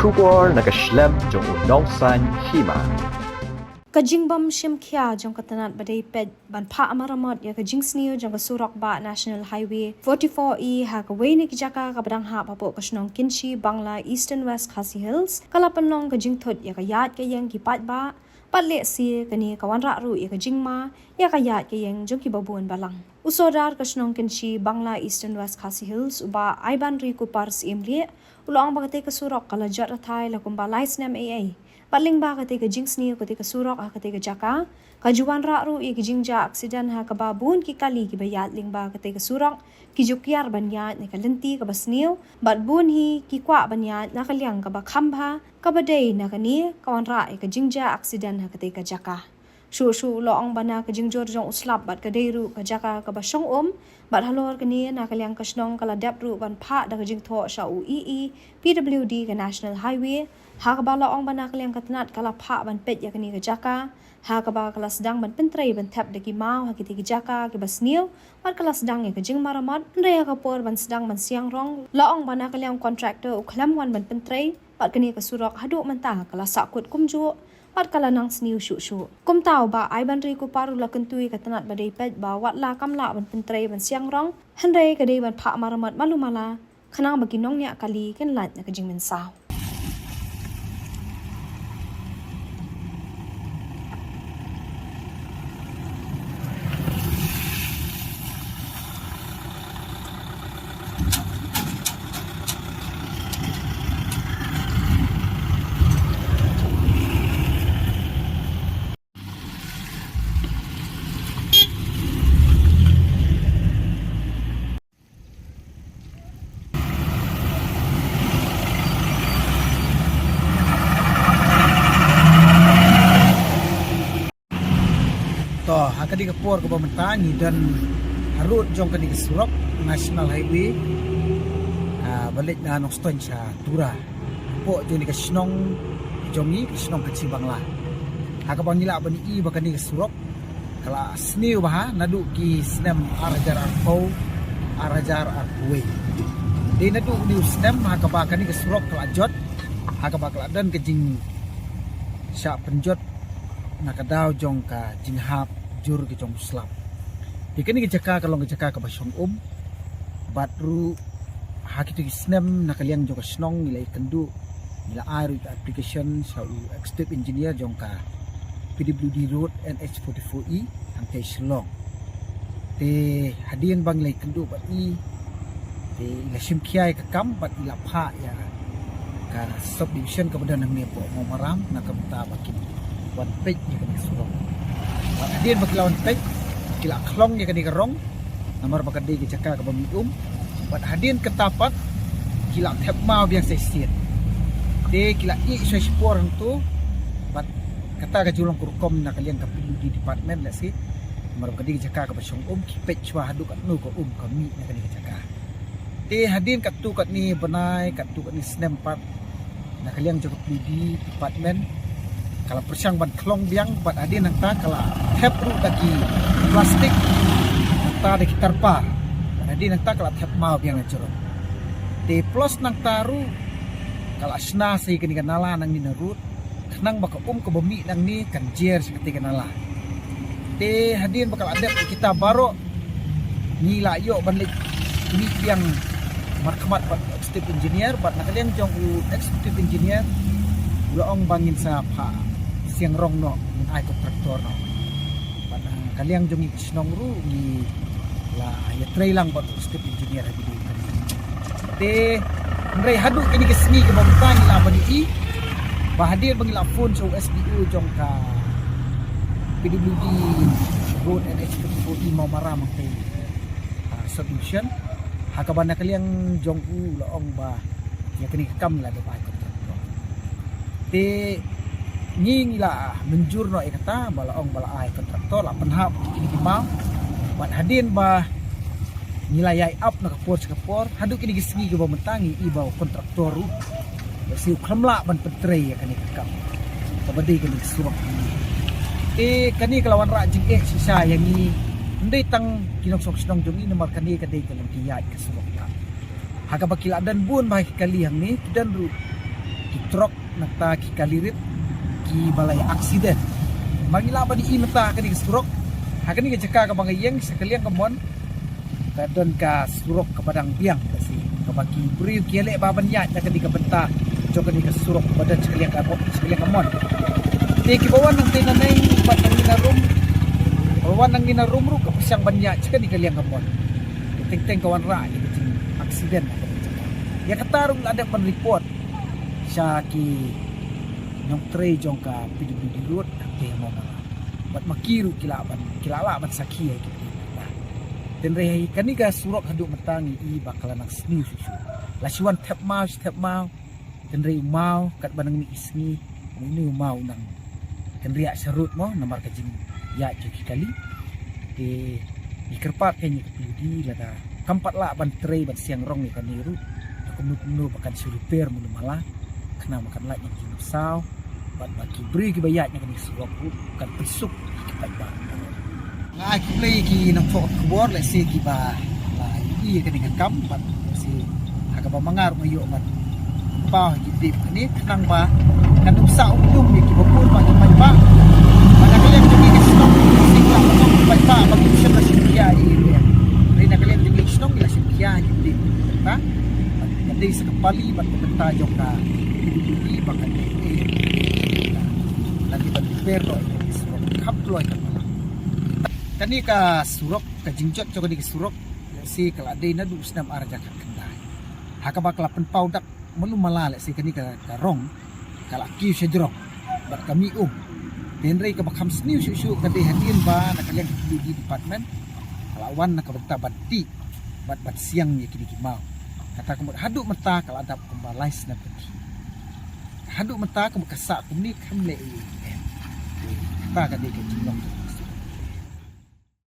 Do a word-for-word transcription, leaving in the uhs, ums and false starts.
Khubor na ka shlem jong u nongsaiñ hima. Ka jingbym shim khia jong ka tnat ba dei peit ban phah maramot ïa ka jingsniew jong ka surok bah National Highway forty-four E ha kawei na ki jaka kaba dang hap hapoh ka shnong Kynshi Bangla, Eastern West Khasi Hills, ka la pynlong ka jingthut ïa ka ïaid ka ïeng ki paidbah, bad lehse kane ka wanrah ruh ïa ka jingma ïa ka ïaid ka ïeng jong kiba bun balang. U Sordar ka shnong Kynshi Bangla, Eastern West Khasi Hills, u Bah Aibanri Kupar Syiemlieh, u la ong ba katei ka surok ka la jot hathai la kumba lai snem eiei. Bad lyngba katei ka jingsniew katei ka surok ha katei ka jaka, ka ju wanrah ruh ïa ki jingjia aksiden ha kaba bun ki kali kiba ïaid lyngba katei ka surok ki ju kiar ban ïaid na ka lynti kaba sniew, bad bun hi ki kwah ban ïaid na ka liang kaba kham bha, kaba dei na kane ka wanrah ïa ka jingjia aksiden ha katei ka jaka. Shuh shuh u la ong ba na ka jingjur jong u slap bad ka dei ruh ka jaka kaba shong um, bad halor kane na ka liang ka shnong ka la dep ruh ban phah da ka jingthoh sha u EE PWD ka National Highway, ha kaba la ong ba na ka liang ka tnat ka la phah ban peit ïa kane ka jaka, ha kaba ka la sdang ban pyntrei ban thep da ki maw ha kitei ki jaka kiba sniew, bad ka la sdang ïa ka jingmaramot, hynrei ha ka por ban sdang ban siang rong, la ong ba na ka liang u contractor u khlem wan ban pyntrei, bad kane ka surok haduh mynta ka la sahkut kumjuh, bad ka la nang sniew shuh shuh. Kumta u Bah Aibanri Kupar u la kyntu ïa ka tnat ba dei peit ba wat la kam lah ban pyntrei ban siang rong, hynrei ka dei ban phah maramot malu mala, khnang ba ki nongñiah kali kin lait na ka jingmynsaw. To, ha kane ka por kaba mynta ngi don harud jong kane ka surok National Highway, ah, ba leit na Nongstoiñ sha Tura. Hapoh jong kane ka shnong jong ngi, ka shnong Kynshi Bangla. Ha kaba ngi lah ban ïohi ba kane ka surok ka la sniew bha naduh ki snem ar hajar arphew, ar hajar arphew wei. Dei naduh une u snem ha kaba kane ka surok ka la jot, ha kaba ka la don ka jingshah pynjot na ka daw jong ka jinghap jur ka jong u slap. Te kane ka jaka ka long ka jaka kaba shong um, bad ruh ha kito ki snem na ka liang jong ka shnong ngi la ïakynduh, ngi la ai ruh ka application sha u executive engineer jong ka PWD Road NH forty-four E hangtei Shillong. Te hadien ba ngi la ïakynduh bad i, te i la shim khia ïa ka kam bad i la phah ïa ka subdivision kaba don hangne hapoh Mawmaram na ka bynta ba kin wan peit ïa kane ka surok. Bad hadien ba ki la wan peit, ki la khlong ïa kane ka rong, namar ba ka dei ka jaka kaba mih um. Bad hadien kata pat ki la thep maw biang sa shisien. Te ki la ïeh sha shipor hangto, bad kata ka ju long ka rukom na ka liang ka PWD department lehse. Namar ba ka dei ka jaka kaba shong um, ki peit shuwa haduh katno ka um ka mih na kane ka jaka. Te hadien katto katne bnai, katto katne snem pat, na ka liang jong ka PWD department ka la pyrshang ban khlong biang, bad hadien nangta ka la thep ruh da ki plastik, nangta da ki tarpar, bad hadien nangta ka la thep maw biang na jrong. Te plus nangta ruh ka la shna sa ïa kane ka nala nangne na rud, khnang ba ka um kaba mih nangne kan jer sha katei ka nala. Te hadien ba ka la dep kita baroh, ngi la ïoh ban leit mih biang markhmat bad executive engineer, bad na ka liang jong u executive engineer u la ong ba ngin sa phah siang rong noh, ngin ai contractor noh. Bad na ka liang jong ngi ki shnong ruh ngi la ïatrei lang bad u executive engineer ha video kane. Te hynrei haduh kine ki sngi kiba mynta ngi la ban ïohi ba hadien ba ngi la phone sha u SDO jong ka PWD Road NH forty-four E Mawmaram hangtei, ah, subdivision, ha kaba na ka liang jong u la ong ba ïa kane ka kam la dep ai contractor. Te ngi, ngi la mynjur noh ïa kata ba la ong ba la ai contractor, la pynhap kine ki maw. Bad hadien ba ngi la ïai ap na ka por sha ka por, haduh kine ki sngi kiba mynta ngi ïohi ba u contractor ruh lehse u khlem lah ban pyntrei ïa kane ka kam kaba dei kane ka surok. Te kane ka la wanrah jingeh shisha ïa ngi, ym dei tang ki nongshong shnong jong ngi, namar kane ka dei ka lynti ïaid ka surok. Ha kaba ki la don bun bha ki kali hangne, ki don ruh Ki trok nangta ki kali rit kiba la ïa aksiden. Ba ngi lah ban ïohi mynta ha kane ka surok, ha kane ka jaka kaba nga ïeng sha ka liang ka mon, ka don ka surok kaba dang biang ka shi, kaba ki briew ki ïaleh bha ban ïaid na kane ka bynta jong kane ka surok kaba don sha ka liang ka mon, sha ka liang ka mon. Te kiba wan nangtei nangne bad nangne na Rum, ba wan nangne na Rum ruh ka pyrshang ban ïaid sha kane ka liang ka mon. Teng teng ka wanrah ïa ka jingaksiden ha kane ka jaka. Ïa kata ruh la dep ban report sha ki nongtrei jong ka P W D Road hangtei ha Mawmala. Bad ma ki ruh ki lah ban, ki lah lah ban sakhi ïa ki. Tynrai kane ka surok haduh mynta ngi i ba ka la nang sniew shuh shuh. La shu wan thep maw, shu thep maw. Tynrai u maw katba nang mih ki sngi, une u maw u nang kynriah sha rud mo, namar ka jingïaid jong ki kali. Te ngi kyrpad kein ïa ka P W D lada kam pat lah ban trei ban siang rong ïa kane ruh, da kumno kumno ba kan shu repair mano mala, khnang ba kan lait na ka jingsaw bad ba ki briew kiba ïaid na kane ka surok ruh kan pynsuk ïa ki paidbah. Nga ai khublei ïa ki nongthoh khubor lehse kiba la ïohi ïa kane ka kam bad lehse ha kaba ma nga ruh nga ïoh ban paw ïa ki tip kane khnang ba kan ym sah umdum ïa kiba bun bad ki paidbah. Bad na ka liang jong ngi ka shnong lehse ki la paidbah ba kim shym la shim khia ïa ki. Hynrei na ka liang jong ngi ka shnong ngi la shim khia ïa ki tip. Ka dei sa ka pali bad ka bynta jong ka P W D ba kan dei eh. Lane ban repair noh ïa ka surok kham kloi ka pala. Kane ka surok, ka jingjot jong kane ka surok lehse ka la dei naduh u snem ar hajar khatkhyndai, ha kaba ka la pynpaw dak mano mala lehse kane ka, ka rong ka la kiew shajrong bad ka mih um. Te hynrei kaba kham sniew shuh shuh ka dei hadien ba na ka liang ka P W D department ka la wan na ka bynta ban tih bad ban siang ïa kine ki maw. Kata ka mut haduh mynta ka la dap kumba lai snem ka dei. Haduh mynta ka mut ka sah kumne kam leh ïa u. Kata ka dei ka jinglong.